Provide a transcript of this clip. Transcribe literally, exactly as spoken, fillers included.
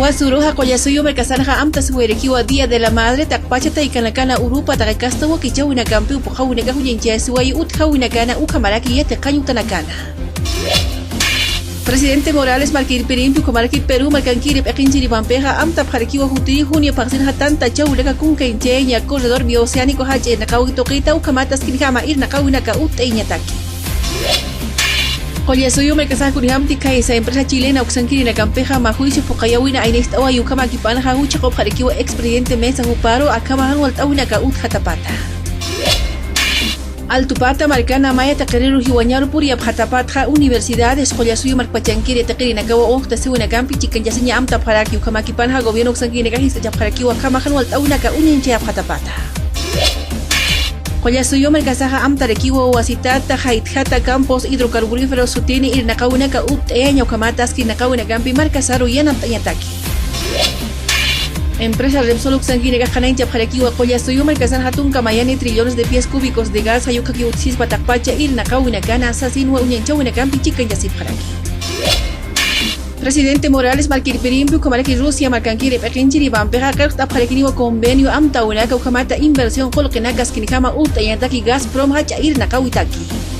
Wasüruxa Qullasuyu markasanxa amtasiwayarakiwa Día de la Madre taqpacha taykanakana urupa taqi kasta wakichäwinakampiw puqhawinakax uñanchasiwayi utjäwinakana ukhamaraki yatiqañ utanakana. Presidente Morales marka irpirimpi ukhamaraki Perú markankiri p'iqinchiripampixa amtapxarakiwa jutiri junio phaxsinxa tantachäwinaka kunkañchayaña corredor bioceánico jach'a irnaqawi tuqita ukhamat askinjama irnaqawinaka utt'ayañataki. Qullasuyu markasax kunjämti khaysa empresa chilena uksankirinakampixa mä juicio phuqayäwina aynacht'awayi ukhamäkipanxa jucha qupxarakiwa expresidente Mesa Juparu akhama jan walt'äwinaka utjatapata. Altupata markana maya taqiriru jiwañaru puriyapxatapatxa universidades Qullasuyu markpachankiri taqirinakawa uñjtasiwinakampi chikanchasiña amtapxaraki ukhamäkipanxa gobierno uksankirinakax ist'achapxarakiwa akhama jan walt'äwinaka uñanchayapxatapata. Qullasuyu markasaxa amtarakiwa wasitata jaytjata campos hidrocarburíferos sutini irnaqawinaka utt'ayaña ukhamat askinaqawinakampi markasaru yanapt'añataki. Empresa Repsol uksankirinakax qhanañchapxarakiwa Qullasuyu markasanxa tunka mayani trillones de pies cúbicos de gas jayukaki utjsispa taqpacha irnaqawinakana sasinwa uñanchäwinakampi chikanchasipxaraki. Presidente Morales marka irpirimpi ukhamaraki Rusia markankiri p'iqinchiripampixa qillqt'apxarakiniwa convenio amtäwinaka ukhamata inversión qullqinaka askinjama utt'ayañataki Gazprom jach'a irnaqawitaki.